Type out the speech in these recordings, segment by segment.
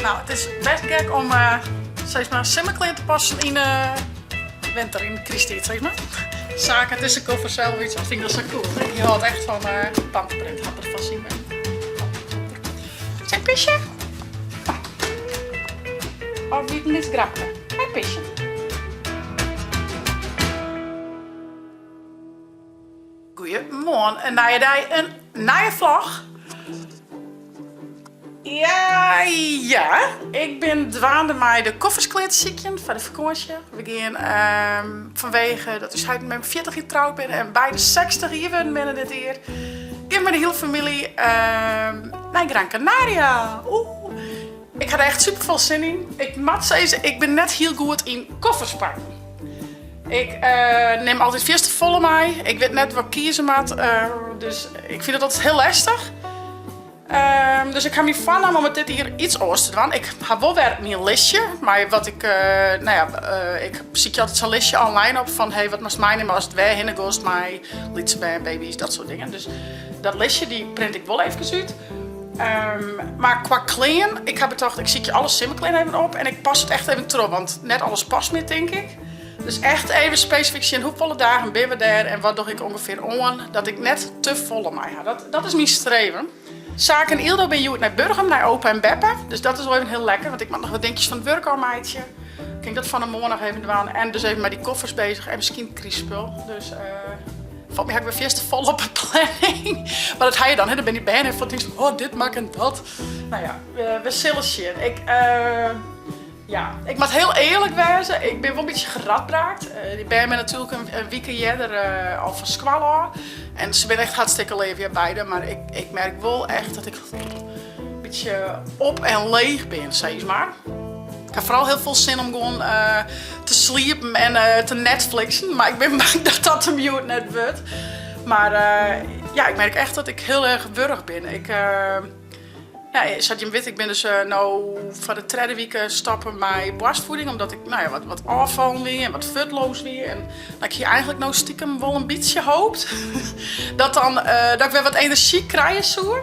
Nou, it is bêst gek om sis mar simmerklean te passen yn 'e winter, yn krysttiid sis mar. Sake, it is in koffer sels út, dat fyn ik dan sa cool. Hy hâldt echt fan panterprint, hat er fan syn mem. Sa pisje? Of wie it in lyts grapke? Hé pisje? Goeiemoarn, in nije dei, in nije vlog. Ja, ja, ik bin dwaande mei de koffers klear te sykjen foar de fakânsje. We gean fanwege dat ús heit en mem 40 jier troud binne en beide 60 jier wurden binne dit jier, gean mei de hiele famylje nei Gran Canaria. Oeh, ik ha der echt super folle sin yn. Ik moat sizze, ik bin net hiel goed yn koffers pakken. Ik nim altyd fierste folle mei. Ik wit net wat ik kieze moat, dus ik fyn it altyd hiel lestich. Dus ik ha my foarnommen om it dit jier iets oars te dwaan. Ik ha wol wer myn listje mei wat ik, no ja, ik sykje altyd sa'n listje online op fan hey, wat moatst meinimme ast wêrhinne goest mei lytse bern, baby's, dat soart dingen. Dus dat listje dy print ik wol efkes út. Mar kwa klean, ik ha betocht, ik sykje alle simmerklean even op en ik pas it echt even troch, want net alles past mear tink ik. Dus echt even spesifyk sjen hoefolle dagen binne we dêr en wat doch ik ûngefear oan, dat ik net te folle mei ha. Dat is myn streven. Sake en Yldo binne hjoed nei Burgum, nei opa en beppe. Dus dat is wol even hiel lekker, want ik moat noch wat dinkjes fan it wurk ôfmeitsje. Kin ik dat fan 'e moarn noch even dwaan en dus even mei dy koffers bezich en miskien krystspul. Dus folgens my ha ik wer fierste folle op 'e planning. Mar dat ha je dan, hè, dan binne dy bern en fan tinkst fan, oh dit mak en dat. Nou ja, we sille sjen. Ik Ja, ik moat hiel earlik wêze, ik bin wol in bytsje geradbraakt. Dy bern binne natuerlik in wike earder al fan skoalle ôf. En se binne echt hartstikke leaf, ja, beide. Mar ik, ik merk wol echt dat ik in bytsje op en leech bin, sis mar. Ik ha foaral hiel folle sin om gewoan te sliepen en te Netflixen. Mar ik bin bang dat dat him hjoed net wurdt. Mar ja, ik merk echt dat ik hiel erch wurch bin. Ik. Ja, sa't jim witte, ik bin dus no foar de tredde wike stoppe mei boarstfieding, omdat ik nou ja, wat, wat ôffallen wie en wat futloos wie. En ik hie eigentlik no stikem wol in bytsje hoopt dat, dan, dat ik wer wat enerzjy krije soe.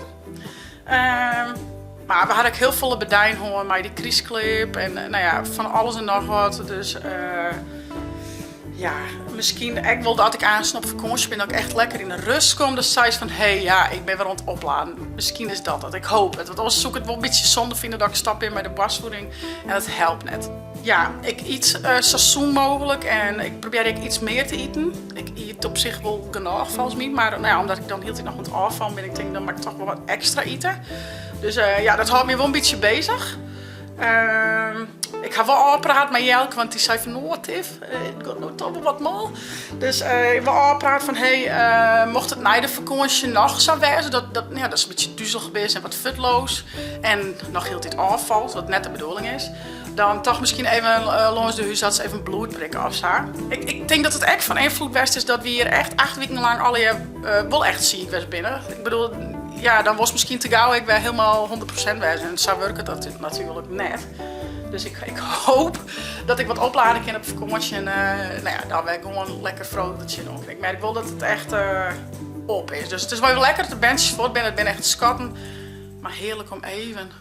Mar we hadden ek hiel folle bedijn hân mei dy krystclip en nou ja, fan alles en noch wat. Dus ja, miskien ek wol dat ik aansten op fakânsje bin, dat ik echt lekker yn de rust kom. Dat seist fan, hé, ja, ik bin wer oan it opladen. Miskien is dat it, ik hoop it. Want oars soe ik it wol in bytsje sonde fine dat ik stop bin mei de boarstfieding en dat helpt net. Ja, ik yt sa sûn mooglik en ik probearje ek iets mear te iten. Ik yt op sich wol genôch folgens my, mar nou ja, omdat ik dan hieltyd noch oan it ôffallen bin, ik tink dan moat ik toch wol wat ekstra ite. Dus ja, dat hâldt my wol in bytsje bezich. Ik ha wol ôfpraat mei Jelke, want dy sei fan, oh Tiff, it giet no toch wol wat mâl. Dus ik wol ôfpraat fan, hey, mocht it nei de fakânsje noch sa wêze, dat, dat, ja, datst in bytsje duzelich bist en wat futloos en noch hieltyd ôffalst, wat net de bedoeling is, dan toch miskien even lâns de húsarts even bloed prikke of sa. Ik, ik tink dat it ek fan ynfloed west is dat wy hjir echt 8 wiken lang allegear wol echt siik west binne. Ik bedoel, ja, dan wolst miskien te gau ek wer hielendal 100% wêze en sa wurket dat natuerlik net. Dus ik, ik hoop dat ik wat oplade kin op fakânsje en nou ja, dan wer gewoan lekker vrolijk der tsjinoan kin. Ik merk wol dat it echt op is. Dus it is wol even lekker dat de berntsjes fuort binne, it binne echt skatten. Mar hearlik om even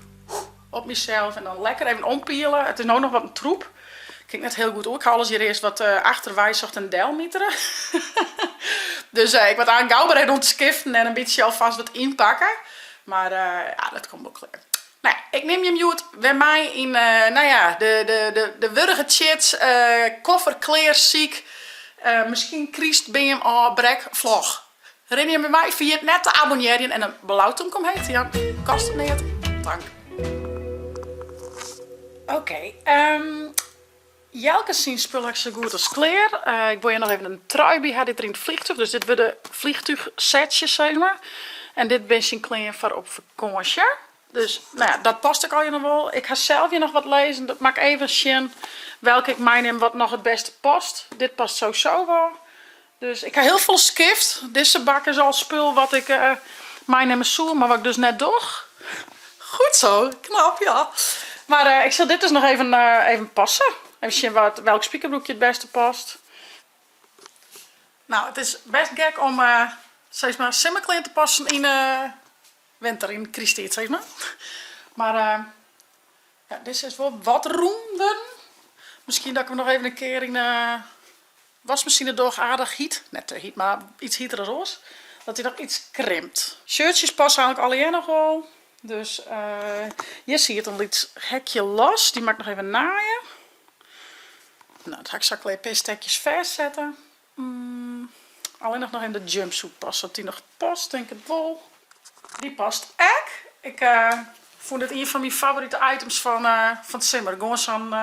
op mysels en dan lekker even ompiele. It is no noch wat in troep. Kin ik net hiel goed oer. Ik ha alles hjir earst wat achterwei socht en delmitere. Dus ik moat eigentlik gau mar even oan it skiften en in bytsje alfêst wat ynpakke. Mar ja, dat komt wol klear. Nou ja, ik nim jim hjoed wer mei yn nou ja, de, de, de, de wurge chits, koffer klear, syk, miskien krystbeam ôfbrek, vlog. Rinne jim by my, ferjit net te abonnearjen en in blau tomke omheech te jaan. Kostet neat. Tank. Oké, Jelke syn spul ha ik sa goed as klear. Ik wol hjir noch even in trui by ha dy't der yn it vliegtuig, dus dit wurde vliegtuigsetsjes sis mar. En dit bin syn klean foar op fakânsje. Dus nou ja, dat past ek allegear noch wol. Ik ha sels hjir noch wat lizzen, dat moat ik even sjen welke ik meinim wat noch it bêste past. Dit past sowieso wol. Dus ik ha hiel folle skift. Dizze bak is al spul wat ik meinimme soe, mar wat ik dus net doch. Goed zo, knap ja. Mar ik sil dit dus noch even, even passe. Even sjen wat, welk spikerbroekje it bêste past. Nou, it is bêst gek om sis mar simmerklean te passen yn 'e winter, yn krysttiid sis mar. Mar. Ja, dizze is wol wat rûm wurden. Miskien dat ik 'm noch even in kear yn 'e wasmasine doch, aardich hyt. Net te hyt, mar iets hyter as oars. Dat hy noch iets krimpt. Shirtsjes passe eigenlik allegear noch wol. Dus hjir siet in lyts hekje los, dy moat ik noch even naaie. No, dat ha ik sa klear, pear stekjes fêstsetten. Allinnich noch even de jumpsuit passe, oft dy noch past, tink it wol. Dy past ek. Ik fûn dit ien fan myn favorite items fan fan 't simmer. Gewoan sa'n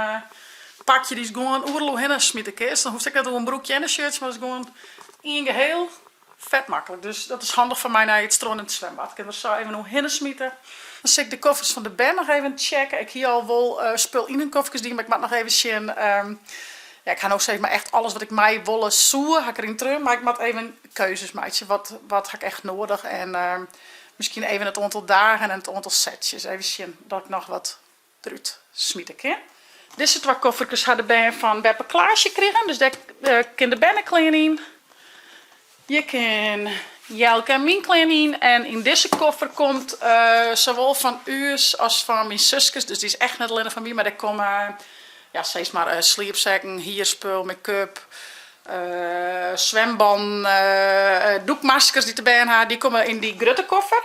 pakje dy'tst gewoan oeral oerhinne smite kinst. Dan hoechst ek net oer in broekje en in shirtsje, mar it is gewoan ien geheel. Fet maklik, dus dat is handich foar my nei it strân en it swimbad. Kin der sa even oerhinne smite. Dan sil ik de koffers fan de bern noch even checke. Ik hie al wol spul yn hun kofferkes dien, mar ik moat noch even sjen. Ja, ik ha no sis mar echt alles wat ik mei wolle soe, ha ik deryn treaun, mar ik moat even keuzes meitsje. Wat, wat ha ik echt noadich en miskien even it oantal dagen en it oantal setsjes. Even sjen dat ik noch wat derút smite kin. Dizze twa kofferkes ha de bern fan beppe Klaasje krigen, dus dêr kin de berneklean yn. Hjir kin Jelke en myn klean yn en yn dizze koffer komt sawol fan ús as fan myn suskes, dus dy is echt net allinnich fan my, mar dêr komme ja, sis mar sliepsekken, hierspul, make-up, swimbannen, dûkmaskers dy't de bern ha, dy komme yn dy grutte koffer.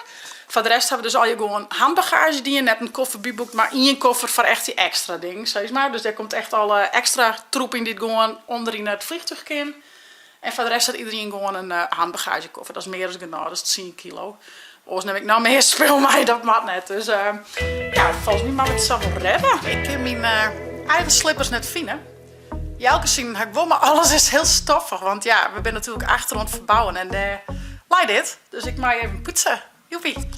Foar de rest ha we dus allegear gewoan handbagaazje dien, net in koffer byboekt, mar ien koffer foar echt dy ekstra dingen, sis mar. Dus dêr komt echt alle ekstra troep yn dy't gewoan ûnder yn it vliegtuig kin. En foar de rest hat iderien gewoan in handbagaazjekoffer. Dat is mear as genôch, dat is tsien kilo. Oars nim ik noch mear spul mei, dat moat net. Dus ja, folgens my moat ik it sa wol redde. Ik kin myn eigen slippers net fine. Jelke syn ha ik wol, mar alles is hiel stoffich. Want ja, we binne natuerlik achter oan it ferbouwen en dêr lei dit. Dus ik mei even poetse. Joepie.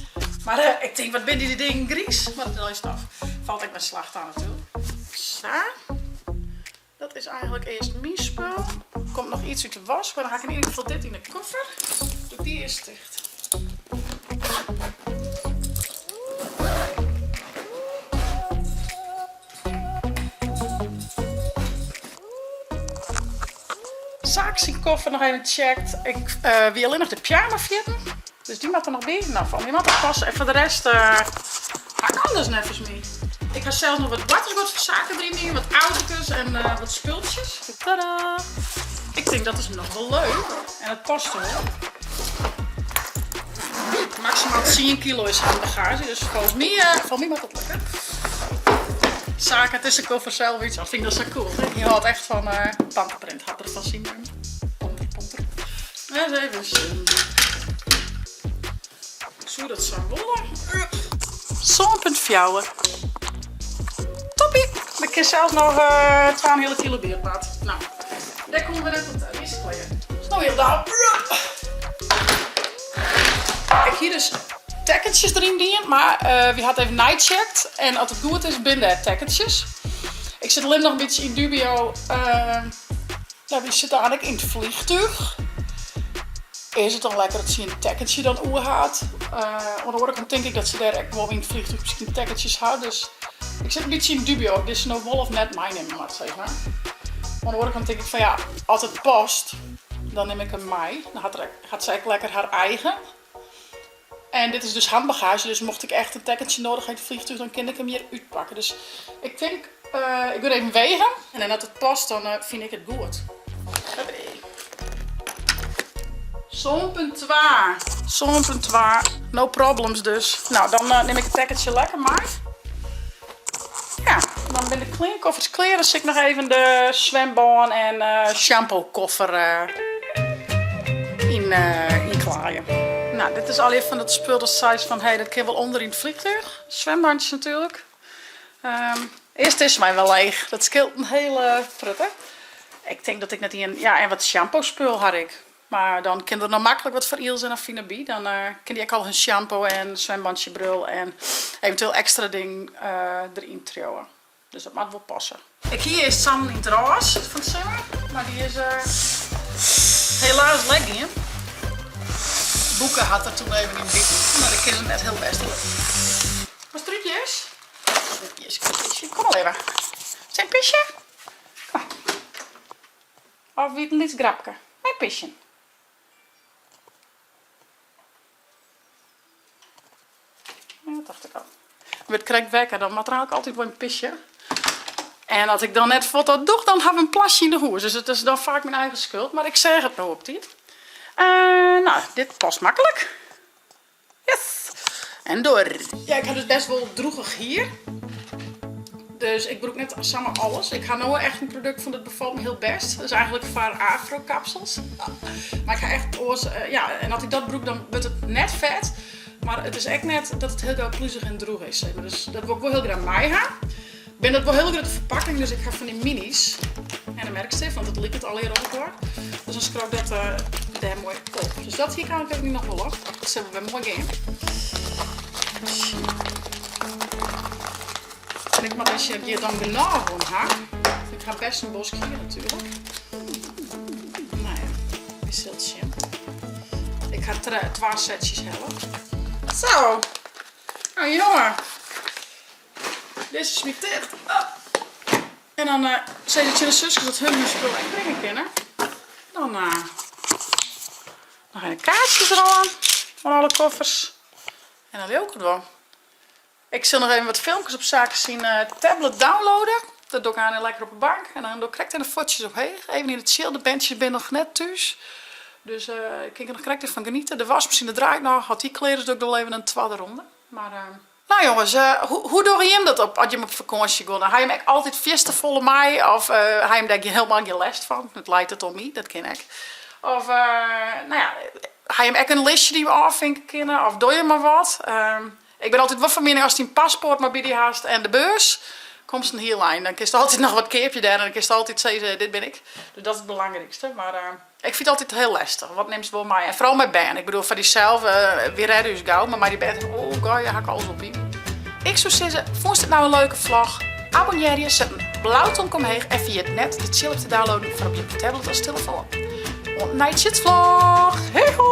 Mar ik tink, wat binne dy dingen griis? Mar dat is allegear stof. Falt ek wer slach ta natuerlik. Sa. Dat is eigenlik earst myn spul. Komt noch iets út de wask, mar dan ha ik yn ieder gefal dit yn de koffer. Doe ik dy earst ticht. Saak syn koffer noch even checkt. Ik wie allinnich de pyjama ferjitten. Dus dy moat der noch by. No, foar my moat dat passe. En foar de rest ha ik alles neffens my. Ik ha sels noch wat boartersguod foar saken deryn dien, wat autokes en wat spultsjes. Tada! Ik tink dat is noch wol leuk en it past wol. Maksimaal tsien kilo is handbagaazje, dus folgens my, folgens my moat dat lukke. Saak, it is in koffer sels út, dat fyn ik dan sa cool. Hy hâldt echt fan panterprint, hat er fan syn mem. Panter, panter. Ris even sjen. Soe dat sa wolle? 7,4. Toppie! Der kin sels noch 2,5 kilo by it part. No, dêr komme we net oan ta. Dy is klear. No hielendal. Ik hie dus tekkentsjes deryn dien, mar wy hat even neicheckt en as it goed is binne dêr tekkentsjes. Ik sit allinnich noch in bytsje yn dubio. Ja, wy sitte eigentlik yn it vliegtuig. Is it dan lekker dat sy in tekkentsje dan oer hat? Oan de oare kant tink ik dat se dêr ek wol yn it vliegtuig miskien tekkentsjes ha. Dus ik sit in bytsje yn dubio of ik dizze no wol of net meinimme moat, sis mar. Oan de oare kant tink ik fan ja, as it past, dan nim ik him mei. Dan hat er ek, hat sy ek lekker har eigen. En dit is dus handbagaazje, dus mocht ik echt in tekkentsje noadich ha yn it vliegtuig, dan kin ik him hjir útpakke. Dus ik tink, ik gean even wegen en as it past, dan fyn ik it goed. 7,2. 7,2. No problems dus. Nou, dan nim ik it tekkentsje lekker mei. Ja, dan binne de kleankoffers klear. Dan sil ik noch even de swembân en shampookoffer yn ynklaaien. Nou, dit is allegear fan dat spul dat seist fan hé, dat kin wol ûnder yn it vliegtuig. Swembandjes natuerlik. Earst is my wer leech. Dat skeelt in hiele prutte. Ik tink dat ik net ien, ja en wat shampoospul ha ik. Mar dan kin der noch maklik wat foar Ilse en Afine by. Dan kin dy ek al hun shampoo en swimbandsje bril en eventueel ekstra ding deryn triuwe. Dus dat moat wol passe. Ik hie earst sa'n yn it rôs fan it simmer, mar dy is helaas lek gien. Boeke hat der toen even yn biten, mar dat kin se net hiel bêst oer. Wat trútjes? Trútjes, pisje. Kom mar even. Zijn pisje? Kom mar. Of wie it in lyts grapke? Mei pisjen. Ja, dat tocht ik al. wurd krekt wekker, dan moat er eigentlik altyd wol in pisje. En as ik dan net fuort dat doch, dan ha we in plasje yn de hûs. Dus it is dan faak myn eigen skuld, mar ik seach it no op tiid. No, dit past maklik. Yes! En door. Ja, ik ha dus best wol drûgich hier. Dus ik brûk net samar alles. Ik ha no echt in produkt fan dat befalt me hiel best. Dat is eigentlik foar afro-kapsels. Mar ik ha echt oars, ja, en as ik dat brûk dan wurdt it net fet. Mar it is ek net dat it hiel gau pluzich en drûch is, sis mar. Dus dat wol ik wol hiel graach mei ha. Bin dat wol hiel grutte ferpakking, dus ik ha fan dy minis en in merkstift, want it liket allegear op elkoar. Dus dan skriuw ik dat dêr moai op. Dus dat hie ik eigentlik even noch wol op. Dat sil wol wer moai gean. En ik moat even sjen oft ik hjir dan genôch oan ha. Ik ha best in bosk hier natuerlik. Nou ja, we sille it sjen. Ik ha twa setsjes helle. Zo. Nou jonge. Dizze smyt ticht. Oh. En dan uh, sis ik tsjin de suskes dat hun hun spul ek bringe kinne. Dan uh, noch even kaartsjes eroan fan alle koffers. En dan leau ik it wol. Ik sil noch even wat filmkes op Sake syn eh, tablet downloaden. Dat doe ik aan lekker op de bank. En dan doe ik krekt even de fuotsjes omheech. Even yn de chill. De berntsjes binne noch net thús. Dus uh, ik kin der noch krekt even fan genieten. De wasmachine draait noch. As dy klear is, doe ik noch even in twadde ronde. Mar uh, nou jonges, uh, hoe dogge jim dat op as jim op fakânsje gean? Ha jim ek altyd fierste folle mei? Of uh, ha jim dêr helemaal gjin lêst fan? It leit it oan my, dat kin ek. Of uh, nou ja, ha jim ek in listje dy't je ôfvinke kinne? Of doe je mar wat? Uh, ik bin altyd wol fan miening ast dyn paspoart mar by dy hast en de beurs, komst in hiel ein. Dan kinst altyd noch wat keapje dêr en dan kinst altyd sizze, dit bin ik. Dus dat is it belangrykste. Mar uh, ik fyn it altyd hiel lestich. Wat nimst wol mei? En foaral mei bern. Ik bedoel, foar dysels, uh, wy rêde ús gau, mar mei dy bern, oh god, ha ik alles op yn. Ik soe sizze, fûnst it no in leuke vlog? Abonnearje, set in blau tomke omheech en ferjit net de tsjilp te downloaden foar op je tablet as telefoan. Oant nei tsjits vlog! Hej hoi!